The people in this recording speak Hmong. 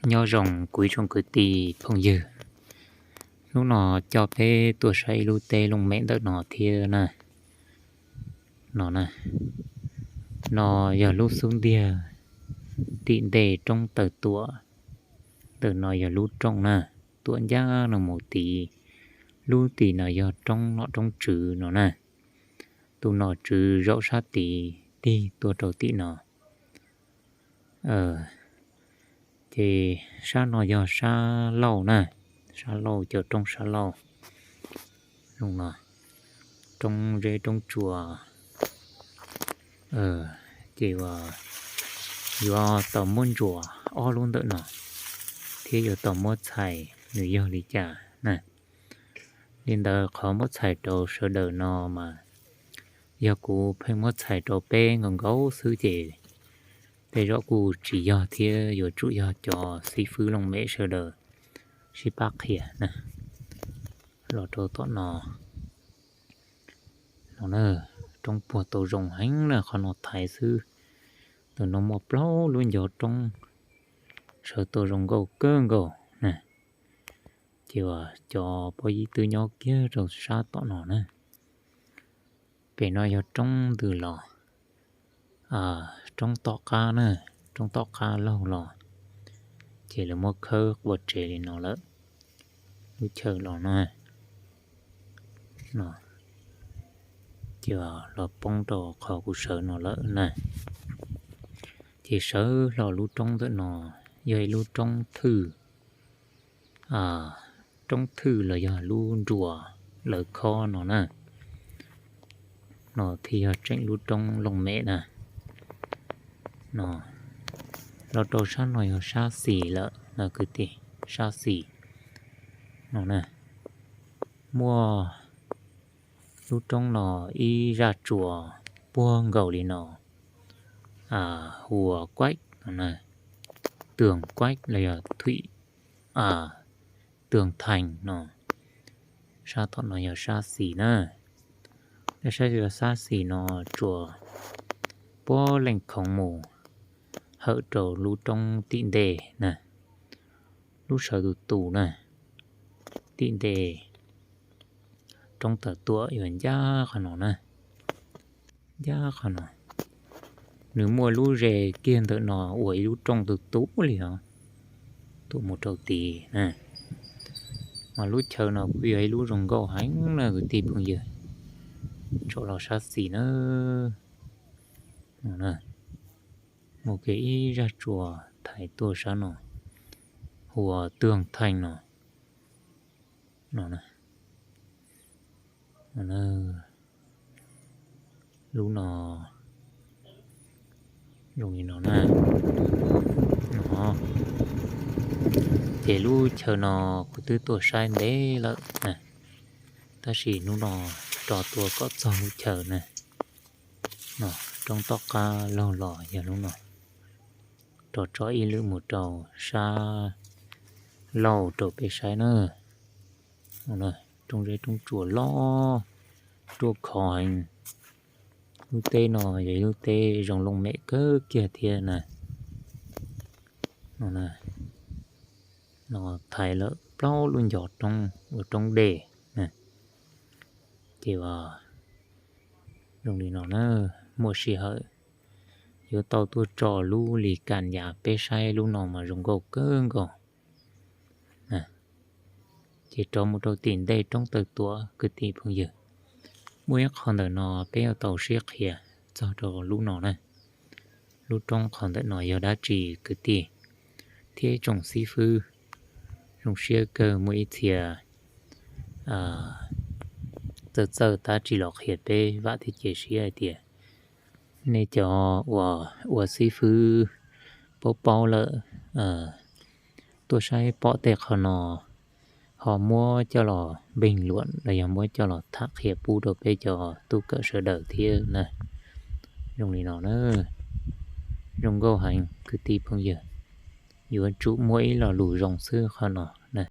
Nyob zoo kuv ib tsoom kwv tij phooj ywg, hnub no coj peb tuaj saib ib lub teb looj mem ntawm no thiab na. No na, no yog lub xub ntiag tim ntej roob Taw Tuam. Ntawm no yog lub rooj na, tuam ncaj no mus tid, lub tim no yog roob nom roob tswv no na. Tus nom tswv zaum sab tid tig tuaj rau tim no. Ces sab no yog sab laug na, sab laug, cov roob sab laug, roob zeb roob tsua. Ces yuav tau muab ntsuas ob lub ntawm no, thiab yuav tau muab txhais nws yog li cas na. Li ntawd qhov muab txhais rau sawv daws no mas yog kuv pheej muab txhais rau peb nkaus nkaus xwb ces tej zaum kuj tsis yog thiab, yuav tsum yog cov xib fwb looj mem sawv daws sib pab qhia na. Los rau tom no, no na, roob puag tau zoo heev na, qhov no thaiv xwb. Ntawm no muaj plaub lub ncov roob, sawv tau zoo nkauj kawg nkaus na. Ces cov pob yib twb nyob kiag rau sab tom no na. Pem no yog roob ntws los, roob tom qab na, roob tom qab laug los, ces lawv muab khawb qua tsev li no lawm. Lub chaw los no, no, ces los poob rau qhov kuv sawv no lawm na. Ces sawv hlo lub roob ntawm no yog ib lub roob thwj, roob thwj los yog lub nruas lawv khob no na. No thiaj yog tseem lub roob looj mem na. No, los rau sab no yog sab xis lawm na kwv tij, sab xis no na. Muaj lub roob no ib zaj tsuas puag nkaus li no, hu ua Kuaib no na, Tường Quách los yog Thụy, Tường Thành no. Sab tom no yog sab xis na. Sab, sab xis no tsuas puag leej khoov mus hawm rau lub roob tim ntej na, lub sawv tus tus na, tim ntej roob Taw Tuam yuav ncaj qhov no na. Ncaj qhov no, nws muaj lub ze kiag ntawm no ua ib lub rooj tus tus li os, tuam mus rau tid na. Mas lub chaw no kuj yog ib lub zoo nkauj heev na kwv tij phooj ywg. Tsom los sab xis na, mus kiag ib zaj tsuas thaiv tuaj sab no, hu ua Tường Thành no. No, lub no zoo li no na. No, ces lub chaw no kuv twb tuaj saib ntev lawm na, tab sis hnub no rov tuaj kom txog lub chaw na. No, roob tom qab laug los yog lub no. Rov tso ib lwm mus rau sab laug rau peb saib na. Roob zeb roob tsuas loj ruaj khov heev. Lub teb no yog ib lub teb zoo looj mem kawg kiag thiab na. No, thaiv lawm plaub lub ncov roob ua roob dej na. Ces zoo li no na, muaj sij hawm yuav tau tuaj tso lub li kas yas peb saib lub no mas zoo nkauj kawg nkaus. Ces rov mus rau tim ntej roob Taw Tuam kwv tij phooj ywg, muaj ib qho ntawm no peb yuav tau sib qhia txog rau lub no na. Lub roob qhov ntawm no yog dab tsi kwv tij thiab tsoom xib fwb? Zoo siab kawg muaj ib txhia txawj txawj tab tsis los qhia peb, vam thiab cia siab hais tias nej cov uas ua xib fwb paub paub lawm, tuaj saib pom tej qho no ho muab coj los npeeg luam los yog muab coj los tham qhia pub rau peb cov tub kawm sawv daws thiab na. Zoo li no na, zoo nkauj heev kwv tij phooj ywg, yuav tsum muaj ib lo lus zoo xwb qhov no na.